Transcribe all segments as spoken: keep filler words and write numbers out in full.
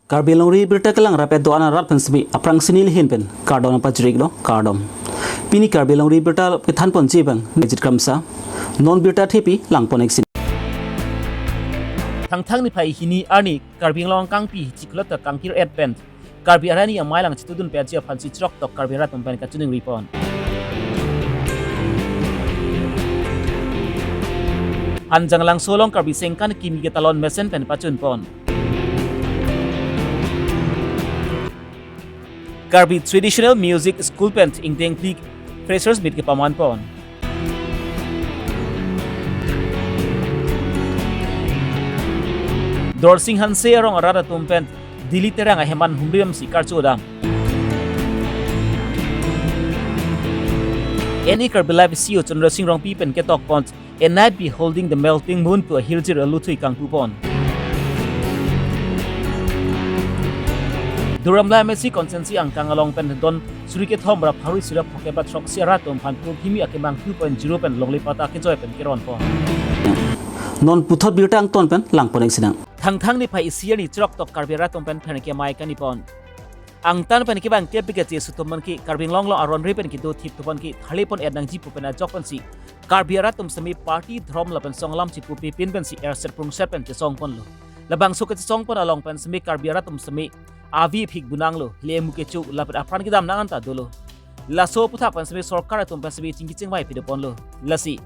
Karbi Longri Birta kelang rapet do-an arat pen semi aphrang sini lihin pen kardom pajrik lo, kardom. Pini Karbi Longri Birta kethan ponji abang Nejit Kramsa. Non birta thepi lang pon-ik sini. Thangthang niphai hini arni Karbi Anglong kangpi chiklo ta kangkir-et pen Karbi arani amei lang chitudun pet ji aphan si chirok tok Karbi arat atum pen kachiningri pon. Hanjanglangso along Karbi Sengkan kimi ketalon mesen pen pachun pon. Karbi Traditional Music School pen ingdeng phli Freshers Meet kepaman pon. Dorsing Hanse arong arat atum pen Dili Terang aheman humri pen si karcho dam. N E Karbi Live C E O Chandra Singh Rongpi pen ketok pon N I P holding the melting moon pu ahirjir aluthui kangpu pon. Duar Amla M A C constituency angkang along pen don suri kethom ra pharo isi ra phongo kep ra throksi arat atum aphan pu kimi akemang two point zero pen longle patta kejoi pen keron pon. Non puthot birta angton pen lang pon-ik sinang. Thangthang niphai isi arni chirok tok Karbi arat atum pen pherangke amei kani pon. Angtan pen kevang kep biketse sutum man ke Karbi Anglong along aron ri pen kedo thip thuban ke thale pon-et nangji pu pen ajok pen si Karbi arat atum semi party dhrom lapen song alam chipu pipin pen si erset prungset pen chesong ponlo. Labangso kachesong pon along pen semi Karbi arat atum semi avi phik bunanglo, le mu kechu lapen apran kedam nang anta dolo. Laso aputhak pen semi sorkar atum pen semi chingki chingvai pide ponlo. Lasi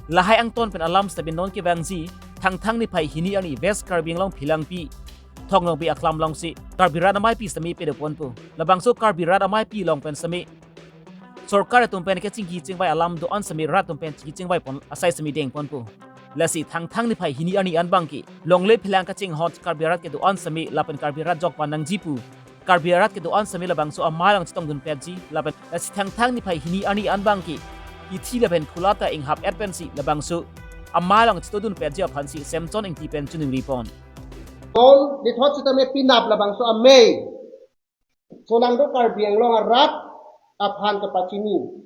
lahai angton pen alam semi non kevangji Thangthang niphai hini arni West Karbi Anglong Philangpi Thong Nongpi aklam along si Karbi rat ameipi semi pide ponpo. Labangso Karbi rat ameipi along pen semi sorkar atum pen kachingki chingvai alam do-an semi rat atum pen chingki chingvai pon asai semi deng ponpo. Lasi Thangthang niphai hini arni an abang ke longle phelang kachinghon Karbi rat kedo-an semi lapen Karbi rat jokpa nangji pu Karbi rat kedo-an semi labangso amei lang chitongdun petji lapen lasi Thangthang niphai hini arni an abang ke kithi lapen khula ta inghap-et pen si labangso amei lang chitodun petji aphan si Semson Ingti pen chiningri pon. Tom dithot sitame penap labangso amei solangdo Karbi Anglong arat aphan kepachini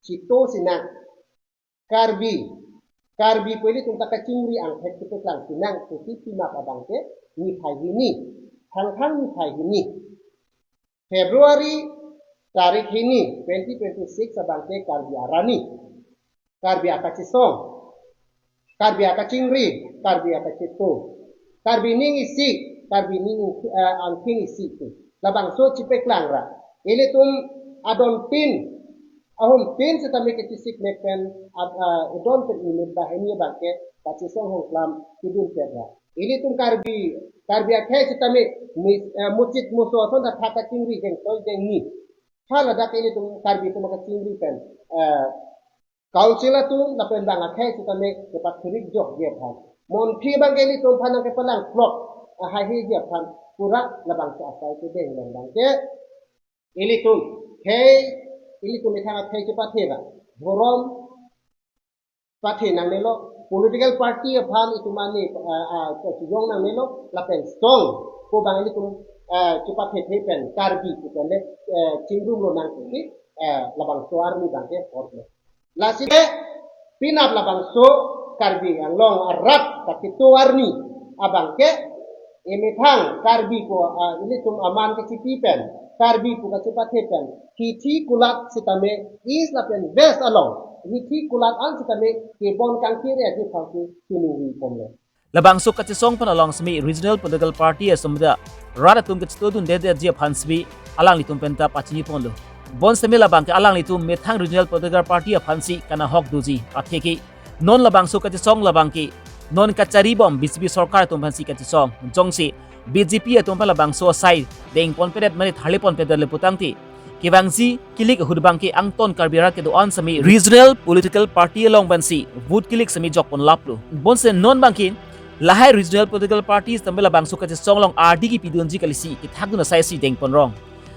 chito sinang. Karbi, Karbi pu ilitum ta kachingri angthek kepeklang sinang pusi penap abang ke niphai hini, Thangthang niphai hini, February tarik hini twenty twenty-six abang ke Karbi arani, Karbi akachesong, Karbi akachingri, Karbi akachito, Karbi ning isi, Karbi ning, eh, angking isi pu labangso chipeklang ra ilitum adon pin, ahum pin sitame kechisik mek pen, ad-, ah, adon pin imit banghini abang ke kachesong hongklam kidun pet ra. Ilitum Karbi, Karbi akhei sitame mi-, eh, muchit muso ason ta thak kachingri jeng toi jeng ni. Haladak ilitum Karbi atum kachingri pen, eh, council atum lapen bang akhei sitame kepathirik jokji aphan, montri abang ke ilitum aphan nangkepalang plot ahai heji aphan pura labangso asai kedeng abang ke ilitum khei, ilitum methang akhei chepathe ra, dhorom pathe nangnelo, political party aphan itum ani, ah, ah, kejong nangnelo, lapen song pu abang ilitum, ah, chepathethe pen Karbi pu pen le, eh, chingrum lonang pusi, eh, labangso arni abang ke hor le. Lasi ke penap labangso Karbi Anglong arat kachito arni abang ke emethang Karbi pu, ah, ilitum aman kachipi pen, Karbi pu kachepathe pen, kithi kulat sitame East lapen West along kithi kulat an sitame kebon kangkir-etji aphan si chiningri ponlo. Labangso kachesong pen along semi regional political party asomda rat atum kachitodun dedetji aphan semi alanglitum penta pachini ponlo. Bonsitame labang ke alanglitum methang regional political party aphan si kanahok doji. Atheke non labangso kachesong labang ke non kachari bom B J P sorkar atum aphan si kachesong. Jongsi B J P atum aphan labangso asai deng ponpedet mane thale ponpedet le putangte kevangji kilik ahut abang ke angton Karbi rat kedo-an semi regional political party along pen si vote kilik semi jok pon laplo. Bonse non abang ke lahai regional political party sitame labangso kachesong along ardi kipidunji kali si kethakdun asai si deng ponrong.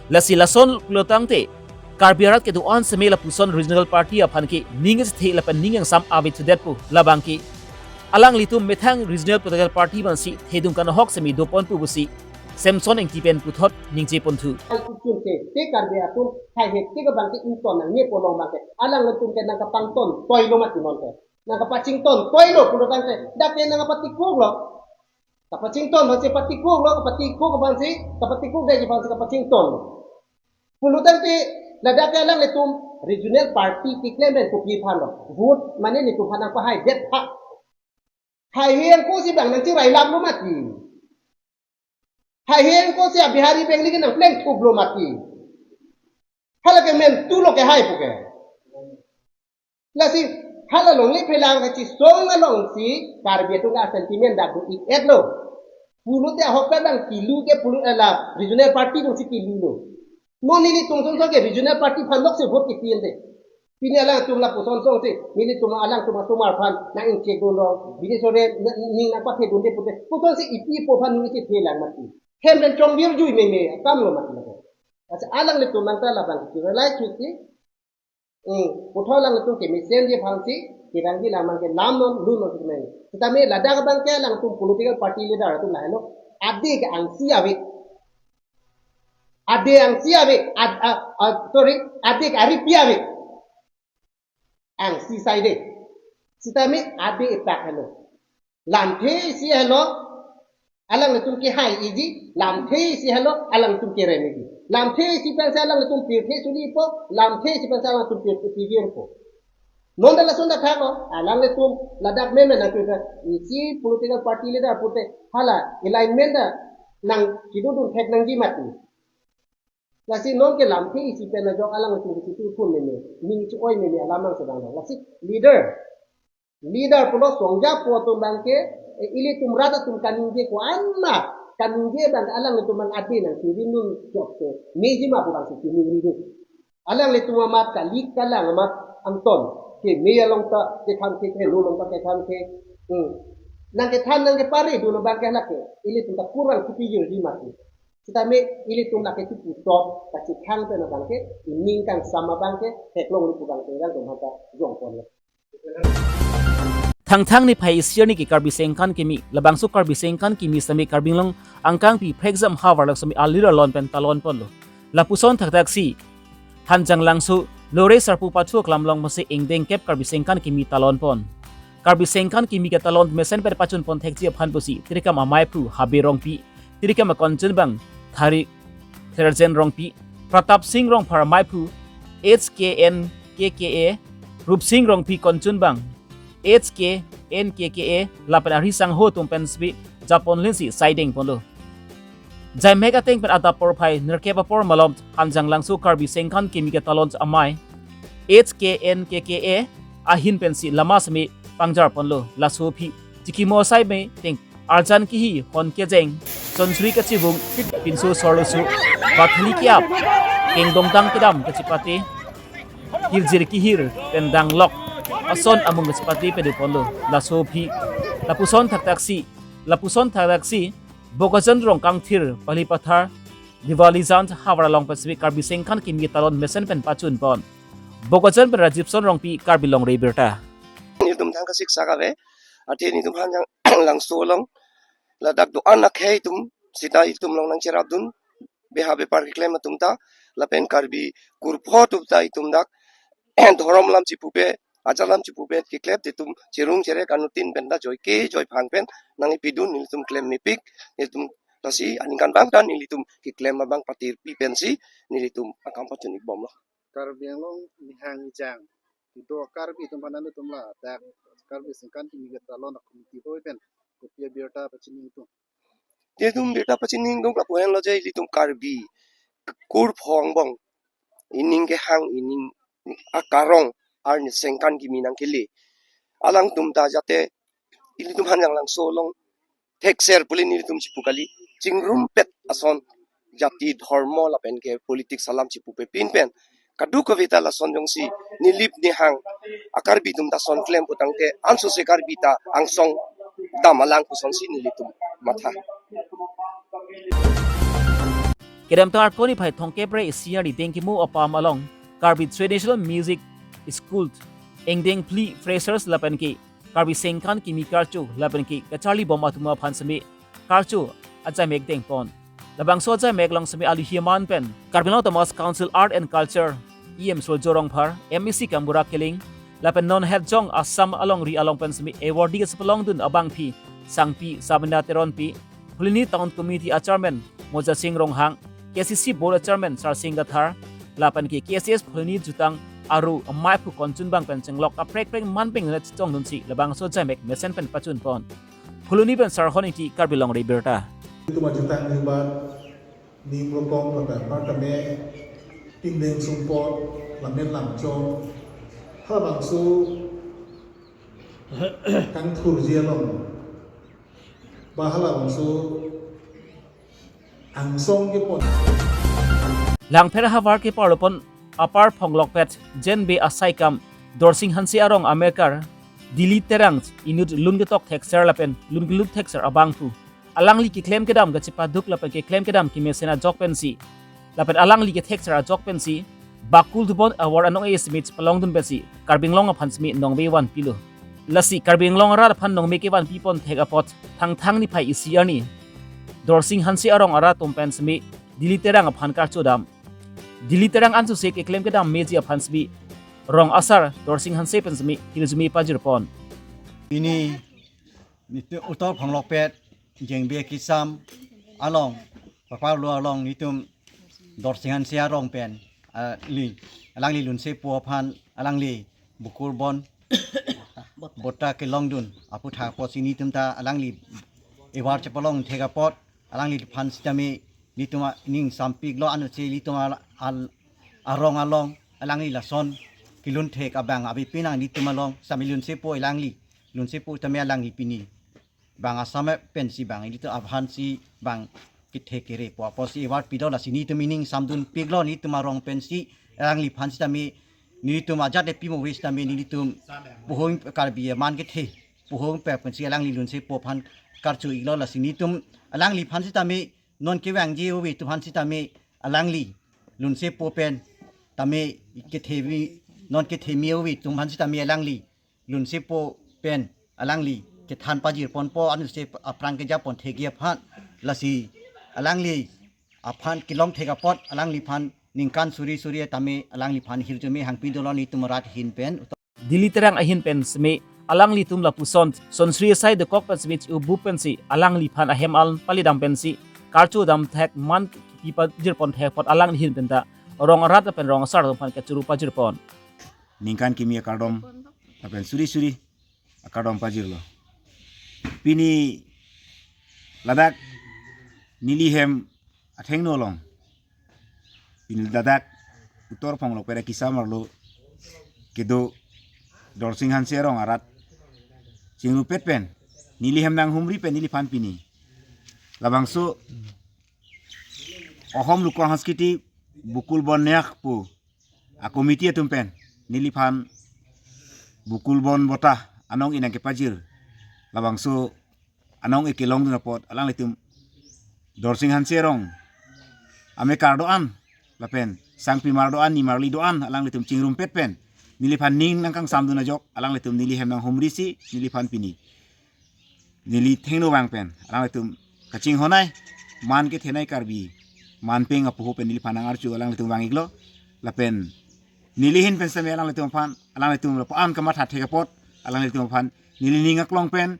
Lasi lason pulotangte Karbi rat kedo-an semi lapuson regional party aphan ke ning chethe lapen ning angsam avi thudet pu labang ke alanglitum methang regional political party aphan si thedung kanahok semi do ponpo pusi Semson Ingti pen puthot ningje ponthu. Ai kuchun ke, te Karbi atum, hai he te ke abang ke ington nangne pu along abang ke, alanglitum ke nangkapangton toilo mati non ke, nangkapachington toilo pulotangte, dak ke nangkapatikuklo. Kapachington aphansi patikuk lo, kapatikuk aphansi, kapatikukdetji aphansi kapachington lo. Pulotangte ladak ke alanglitum regional party keklem pen kopi aphan lo? Vote mane nelitum aphan nangpahaidet tha. Haihe angko si bang nangchirailam lo mati. Haihe angko si a-Bihari Bengali ke nangplengthup lo mati. Hala ke mentu lo ke hai pu ke. Lasi hala longle phelang kachisong alongsi Karbi atum ke sentiment dak do-ik-et lo. Pulote ahok ta dang kilu ke pulo, eh, la regional party atumsi kilu lo. Non nelitum song song ke regional party aphan lok si vote kepi-en de. Pini alangtum lapuson song si nelitum alangtum atum aphan nang-ingchek dun lo. Bini sore ning nangpathedunde pute. Puson si ipi ipo aphan ning si thelang mati. Hem pen chongvir jui meme akam lo mati lo. Asa alanglitum nangta labang ke realize chuti. Hmm, puthot alanglitum kemesenji aphansi, kedangji lamang ke lam non, lun non kemen. Sitame ladak abang ke alangtum political party leader atum lahelo. Ade ke angsi ave. Ade angsi ave. Ad, a, a, sorry, ade ke aripi ave. Angsi saide. Sitame ade etak helo. Lamthe isi helo, alanglitum kehai-ikji, lamthe isi helo, alanglitum kerem-ikji. Lamthe isi pensi alanglitum pirthe suli-ikpo, lamthe isi pensi alanglitum pirthe pigirpo. Non ta lason ta thaklo, alanglitum ladak meme nangkirta, isi political party leader pute, hala alignment ta nangchidodun thek nangji mati. Lasi non ke lamthe isi pen ajok alanglitum kisitu phun meme, ning chi-oi meme alam nangsedang lo. Lasi leader, leader pulo songja po atum abang ke, eh, ilitum rat atum kaningje ko-an ma, kaningje abang ke alanglitum abang ade nangchirinun chok ke, meji ma pu abang si chiningri dun. Alanglitum amat kali kalang amat angton, keme along ta kethan ke, kelo along ta kethan ke, hmm. Nangkethan nangkepare dun abang ke halake, ilitum ta kurang kipigirji mati. Sitame ilitum lake tu puthot kachethang pen abang ke, ining kangsam abang ke, theklongri pu abang ke, rang tum hanta jongpon lo. Thangthang niphai isi arni ke Karbi Sengkan Kimi, labangso Karbi Sengkan Kimi sitame Karbi Anglong angkangpi Phrekjam havar lak sitame a-leader along pen talonponlo. Lapuson thakthak si, Hanjanglangso, Lore Sarpo Pathu aklam along masi ingdeng kep Karbi Sengkan Kimi talonpon. Karbi Sengkan Kimi ketalon mesen pen pachunpon thekji aphan pusi, tirikam amaiphu Habe Rongpi, tirikam akonchun abang Thari Therjen Rongpi, Pratap Sing Rongphar amaiphu, H K N K K A, Rupsing Rongpi konchun abang, H K N K K A, lapen ari sangho atum pen sbi japon linsi saideng ponlo. Jaimek ateng pen adap porphai nerkep apor malom Hanjanglangso Karbi Sengkan Kimi ketalon amei H K N K K A ahin pensi lama sitame pangjar ponlo. Laso aphi chikimo asai me teng arjan kihi, hon kejeng, chonsuri kachivung, pinso sorloso, bathali ke-ap, kengdongdang kedam kachipate, hirjir kihir pen danglok ason amung kachipate pado ponlo. Laso aphi lapuson thakthak si, lapuson thakthak si Bokajan Rongkangthir Pali Pathar Diwali Jant havar along pen sitame Karbi Sengkan Kimi ketalon mesen pen pachunpon. Bokajan pen Rajibson Rongpi, Karbi Longri Abirta. Nelitum thang kasik sak ave, athe nelitum Hanjanglangso along ladak do-an akhei atum sita itum along nangcherapdun, beha bepar keklem atum ta, lapen Karbi kurpho atum ta itum dak dhorom alam chipupe, ajat alam chipupe keklem atum cherung cherek anuttin pen ta joike joiphang pen nangkepidun, nelitum klem mepik, nelitum lasi aningkan abang ta nelitum keklem abang patirpi pensi nelitum akam pachun-ik bomlo. Karbi Anglong nihang ejang kedo Karbi atum aphan nanglitum ladak Karbi Sengkan Kimi ketalon a-committee ahoi pen kopi abirta pachini ingtung? Nelitum birta pachini ingtung lapu henlo je ilitum Karbi kurpho angbong ining kehang, ining akarong arni Sengkan Kimi nangkele. Alangtum ta jate ilitum Hanjanglangso along thekser pule nelitum chipu kali, chingrumpet ason jati dhormo lapen ke politics alam chipupe pin pen kadokave ta lason jongsi nilip nihang a-Karbi atum ta ason klem putangte ansose Karbi ta angsong dam alang pusonsi nelitum matha. Kedamtang Arkoi niphai thomkep ra isi arni Dengkimo apam along Karbi Traditional Music School ingdeng phli freshers lapen ke Karbi Sengkan Kimi karcho lapen ke kacharli bom atum aphan sitame karcho ajaimek dengpon. Labangso ajaimek along sitame aluhi aman pen Karbi Anglong Autonomous Council Art and Culture E M Surjya Rongphar, M A C Kambura Killing, lapen non hetjong Assam alongri along pen sitame awardee kachepalongdun abangpi Sangpi Sabina Teronpi, Phuloni Town Committee a Chairman Mojasing Ronghang, K C C Board a Chairman Sarsing Kathar, lapen ke K C S Phuloni Jutang Aru amei aphu konchunbang pen chenglok kaprek prek manpeng na chechongdunsi labangso ajaimek mesen pen pachunpon. Phuloni pen Sarhon Ingti, Karbi Longri Abirta. Itum ajutang ribat ning rokong lapen apartame tingdeng sumpot lamen lamchong halabangso kangthurji along ba halabangso angsong kepon. Langpher havar keparlopon apar phonglokpet Jen Bey asaikam Dorsing Hanse arong amekar Dili Terang inut lun ketok thekser lapen lun kelut thekser abangphu alangli keklem kedam kachepaduk lapen keklem kedam kemesen ajok pensi lapen alangli kethekser ajok pensi bakul dubon awar anong estimate palongdun pensi Karbi Anglong aphan simi nongve vanpilo. Lasi Karbi Anglong arat aphan nongve kevanpipon thek apot Thangthang niphai isi arni Dorsing Hanse arong arat atum pen simi Dili Terang aphan karchodam. Dili Terang ansose keklem kedam meji aphan simi rong asar Dorsing Hanse pen simi hirjume pajirpon. Pini nitum utor phonglokpet Jen Bey kisam along, paparlo along nitum Dorsing Hanse arong pen, ah, li, alangli lunsepo aphan alangli bukur bon bota kelongdun aphuthak apotsi nitum ta alangli evar chepalong thek apot alangliphan sitame nitum a-, ning sampiklo anutsi nitum al-, al-, arong along alangli lason kelun thek abang ave pinang nitum along sami lunsepo alangli, lunsepo tame alangli pini bang asam pensi bang ilitum aphansi bang kethe kerepo apotsi evar pilo lasi nitum ining samdunpiklo nitum arong pensi alangliphan sitame nitum ajat epi mo ave sitame nitum puhong Karbi aman kethe puhong pek pensi alangli lunsepo aphan karcho-iklo lasi nitum alangliphan sitame non kevangji ave atum aphan sitame alangli lunsepo pen tame kethemi non kethemi ave atum aphan sitame alangli lunsepo pen alangli kethan pajirponpo anutsi aphrang kejapon thekji aphan lasi alangli aphan kelong thek apot alangliphan ningkan suri suri tame alangliphan hirjume hangpi dolo nitum arat ahin pen. Dili Terang ahin pen simi alanglitum lapuson sonsri asai dokok pen simi ubu pensi alangliphan ahem along palidam pensi karchodam thek man kipajirpon thek apot alangli ahin penta rong arat lapen rong asar atum aphan kachuru pajirpon. Ningkan kimi akardom lapen suri suri akardom pajirlo. Pini ladak neli hem athengno along pini ladak utor phonglokpet akisam arlo kedo Dorsing Hanse arong arat chingrupet pen neli hem nanghumri pen neliphan pini labangso Ahom Loka Sanskriti Bukul Bon Neak pu a committee atum pen neliphan bukul bon bota anong inang kepajir labangso anong ekelongdun apot alanglitum Dorsing Hanse arong amekar do-an lapen sangpimar do-an nimarli do-an alanglitum chingrumpet pen neliphan ning nangkangsamdun ajok alanglitum neli hem nanghumrisi neliphan pini neli thengno vang pen alanglitum kachinghonnei man kethenei Karbi manpeng apuho pen neliphan nangarju alanglitum vang-iklo lapen neli ahin pen sitame alanglitum aphan alanglitum lapu-an kamatha thek apot alanglitum aphan neli ning aklong pen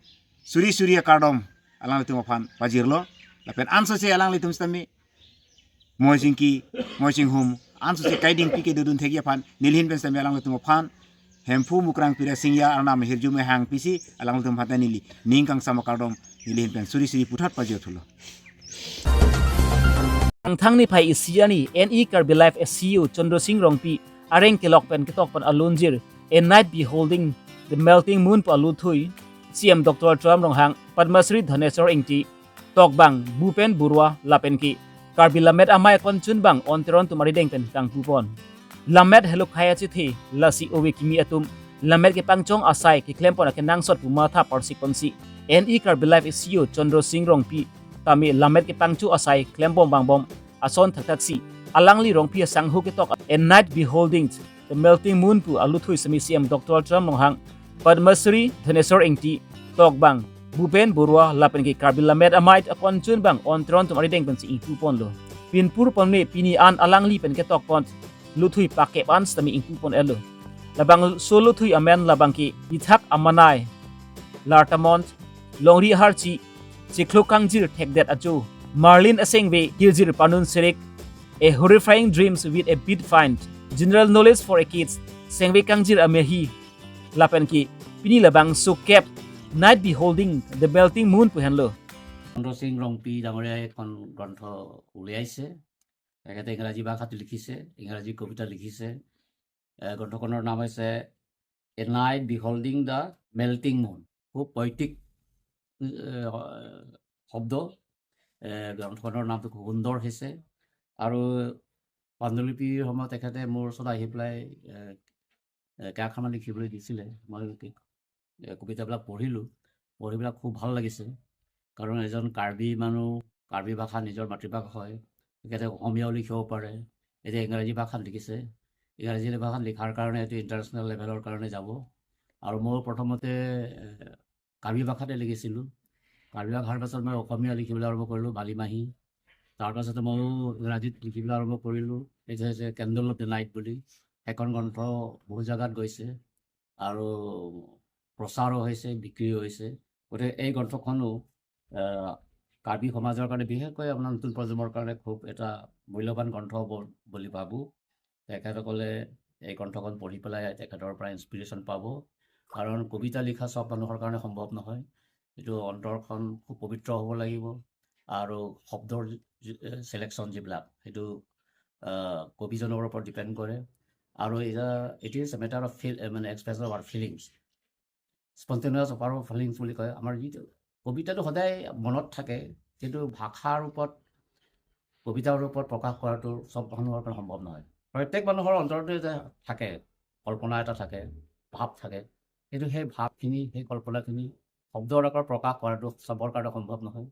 suri suri akardom alanglitum aphan pajirlo lapen ansose alanglitum sitame moi chingki moi chinghum ansose kaidingpi kedodun thekji aphan neli ahin pen sitame alanglitum aphan Hemphu Mukrang Pira Singya arnam ahirjume hangpisi alanglitum aphan ta neli ning kangsam akardom neli ahin pen suri suri puthot pajirthulo. Thangthang niphai isi arni N E Karbi Live a C E O Chandra Sing Rongpi areng kelok pen ketokpon alunjir A Night Beholding the Melting Moon pu aluthui C M Doctor Tuliram Ronghang, Padma Shri Dhaneswar Ingti, Tokbang Bhupen Borua lapen ke Karbi Lammet Amei akonchunbang on teron atum arideng pen kangpupon. Lammet helukhai achethe lasi ove kimi atum lammet kepangchong asai keklempon akenangsot pu matha parsiponsi N E Karbi Live a C E O Chandra Sing Rongpi tame lammet kepangcho asai klembom vangbom ason thakthaksi alangli Rongpi asangho ketok A Night Beholding the Melting Moon pu aluthui sitame C M Doctor Tuliram Ronghang, Padma Shri Dhaneswar Ingti, Tokbang Bhupen Borua lapen ke Karbi Lammet Amei akonchunbang on teron atum arideng pensi ingpuponlo. Pinpur ponme pini an alangli pen ketokpon luthui pakep an sitame ingpupon-etlo. Labangso luthui amen labang ke Ithak Amanai Lartamont Longri Aharchi, Chiklo Kangjir Thekdet Ajo, Marlin Asengve, Hirjir Panun Serik, A Horrifying Dreams with a Bit Find, General Knowledge for a Kids, Sengve Kangjir Amehi, lapen ke pini labangso kep Night Beholding the Melting Moon pu henlo. চন্দ্ৰ সিং ৰংপি ডাঙৰীয়াই এখন গ্ৰন্থ উলিয়াইছে। তেখেতে ইংৰাজী ভাষাত লিখিছে, ইংৰাজী কবিতা লিখিছে। এ, গ্ৰন্থখনৰ নাম হৈছে A Night Beholding the Melting Moon। খুব পয়টিক, এ, শব্দ। এ, গ্ৰন্থখনৰ নামটো খুব সুন্দৰ হৈছে। আৰু পাণ্ডুলিপিৰ সময়ত তেখেতে মোৰ ওচৰত আহি পেলাই, এ, এ, কেইআখৰমান লিখিবলৈ দিছিলে। মই কি-, এ, কবিতাবিলাক পঢ়িলোঁ। পঢ়ি পেলাই খুব ভাল লাগিছে। কাৰণ এজন কাৰ্বি মানুহ, কাৰ্বি ভাষা নিজৰ মাতৃভাষা হয়, তেখেতে অসমীয়াও লিখিব পাৰে। এতিয়া ইংৰাজী ভাষাত লিখিছে। ইংৰাজী ভাষাত লিখাৰ কাৰণে এইটো ইণ্টাৰনেশ্যনেল লেভেলৰ কাৰণে যাব। আৰু মই প্ৰথমতে, এ, কাৰ্বি ভাষাতে লিখিছিলোঁ। কাৰ্বি ভাষাৰ পাছত মই অসমীয়া লিখিবলৈ আৰম্ভ কৰিলোঁ, বালিমাহী। তাৰ পাছতে ময়ো ইংৰাজীত লিখিবলৈ আৰম্ভ কৰিলোঁ। এইটো হৈছে কেণ্ডল অফ দ্য নাইট বুলি। সেইখন গ্ৰন্থ বহু জেগাত গৈছে আৰু প্ৰচাৰো হৈছে, বিক্ৰীও হৈছে। গতিকে এই গ্ৰন্থখনো, আহ, কাৰ্বি সমাজৰ কাৰণে, বিশেষকৈ আপোনাৰ নতুন প্ৰজন্মৰ কাৰণে খুব এটা মূল্যৱান গ্ৰন্থ হ'ব বুলি ভাবোঁ। তেখেতসকলে এই গ্ৰন্থখন পঢ়ি পেলাই তেখেতৰ পৰা ইনস্পিৰেশ্যন পাব। কাৰণ কবিতা লিখা চব মানুহৰ কাৰণে সম্ভৱ নহয়। এইটো অন্তৰখন খুব পবিত্ৰ হ'ব লাগিব। আৰু শব্দৰ যি, যি, এ, ছিলেকশ্যন যিবিলাক, সেইটো, আহ, কবিজনৰ ওপৰত ডিপেণ্ড কৰে। আৰু এতিয়া, it is a matter of feel, এ, মানে, expression of our feelings। Spontaneous of our feelings বুলি কয়। আমাৰ যিটো কবিতাটো সদায় মনত থাকে, কিন্তু ভাষাৰ ৰূপত, কবিতাৰ ৰূপত প্ৰকাশ কৰাটো চব মানুহৰ কাৰণে সম্ভৱ নহয়। প্ৰত্যেক মানুহৰ অন্তৰতে যে থাকে, কল্পনা এটা থাকে, ভাৱ থাকে, কিন্তু সেই ভাৱখিনি, সেই কল্পনাখিনি শব্দৰ আকাৰত প্ৰকাশ কৰাটো চবৰ কাৰণে সম্ভৱ নহয়।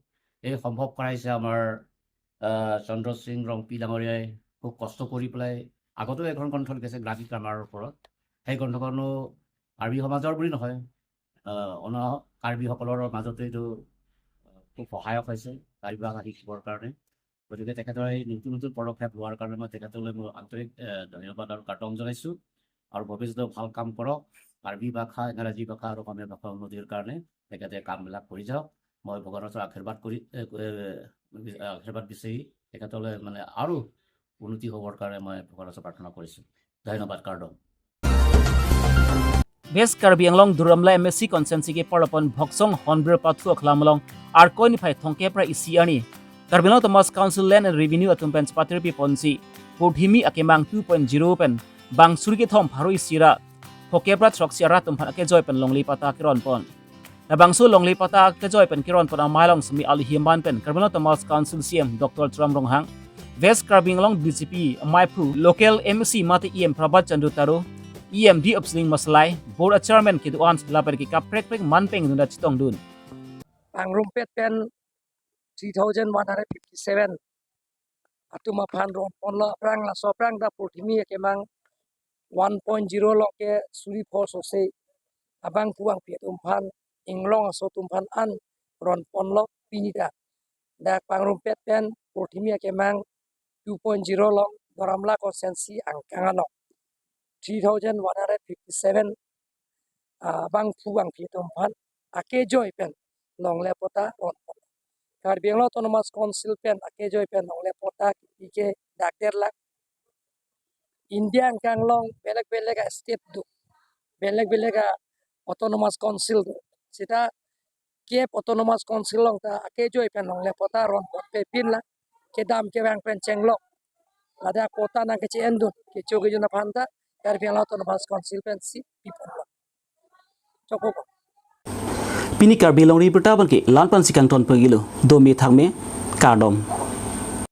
এই সম্ভৱ কৰাইছে আমাৰ, আহ, চন্দ্ৰ সিং ৰংপি ডাঙৰীয়াই। খুব কষ্ট কৰি পেলাই আগতেও এখন গ্ৰন্থ লিখিছে গ্ৰামী গ্ৰামাৰৰ ওপৰত। সেই গ্ৰন্থখনো কাৰ্বি সমাজৰ বুলি নহয়, আহ, অন্য কাৰ্বিসকলৰ মাজতো এইটো খুব সহায়ক হৈছে কাৰ্বি ভাষা শিকিবৰ কাৰণে। গতিকে তেখেতৰ এই নতুন নতুন পদক্ষেপ লোৱাৰ কাৰণে মই তেখেতলৈ মোৰ আন্তৰিক, এ, ধন্যবাদ আৰু কাৰ্ডম জনাইছোঁ। আৰু ভৱিষ্যতে ভাল কাম কৰক, কাৰ্বি ভাষা, ইংৰাজী ভাষা আৰু অসমীয়া ভাষা উন্নতিৰ কাৰণে তেখেতে কামবিলাক কৰি যাওক। মই ভগৱানৰ ওচৰত আশীৰ্বাদ কৰি, এ, এ, আশীৰ্বাদ বিচাৰি তেখেতলৈ মানে আৰু উন্নতি হ'বৰ কাৰণে মই ভগৱানৰ ওচৰত প্ৰাৰ্থনা কৰিছোঁ। ধন্যবাদ, কাৰ্ডম। West Karbi Anglong Duar Amla M A C constituency ke parlopon Bhoksong Hornbill Pathu Akhlam along Arkoi niphai thomkep ra isi arni Karbi Anglong Autonomous Council Land and Revenue atum pen chepatiri ponsi Purthimi akemang two point zero pen bang suri kethom pharo isi ra thomkep ra throksi arat atum aphan akejoi pen longle patta keron pon. Labangso longle patta kejoi pen keron pon amei along semi ali himan pen Karbi Anglong Autonomous Council C E M Doctor Tuliram Ronghang, West Karbi Anglong B J P amei aphu, local M A C mate E M Prabhat Chandra Taro, E M D Upsling Masalai, board chairman kedo-an lapen ke kaprek prek man peng dun da chetongdun. Pangrumpet pen three thousand one hundred fifty-seven atum aphan ron ponlo, aphrang laso aphrang ta Purthimi akemang one point zero along ke suri pho sose abangphu bangphi atum aphan, inglong aso atum aphan an ron ponlo pini ta. Dak pangrumpet pen Purthimi akemang two point zero along Duar Amla constituency angkang along three thousand one hundred fifty-seven, ah, bangphu bangphi atum aphan akejoi pen longle patta ron pon. Karbi Anglong Autonomous Council pen akejoi pen longle patta kipi ke dak der lakh. India angkang along belek belek a-state do, belek belek a-autonomous council do. Seta kep autonomous council along ta akejoi pen longle patta ron ponpe pinlang, kedam kevang pen chenglok, ladak patta nangkeche-endun kecho kejun aphan ta Karbi Anglong Autonomous Council pensi pi ponlo. Chokpo. Pini Karbi Longri Abirta abang ke la-an pensi kangton pagilo. Dome thakme, kardom.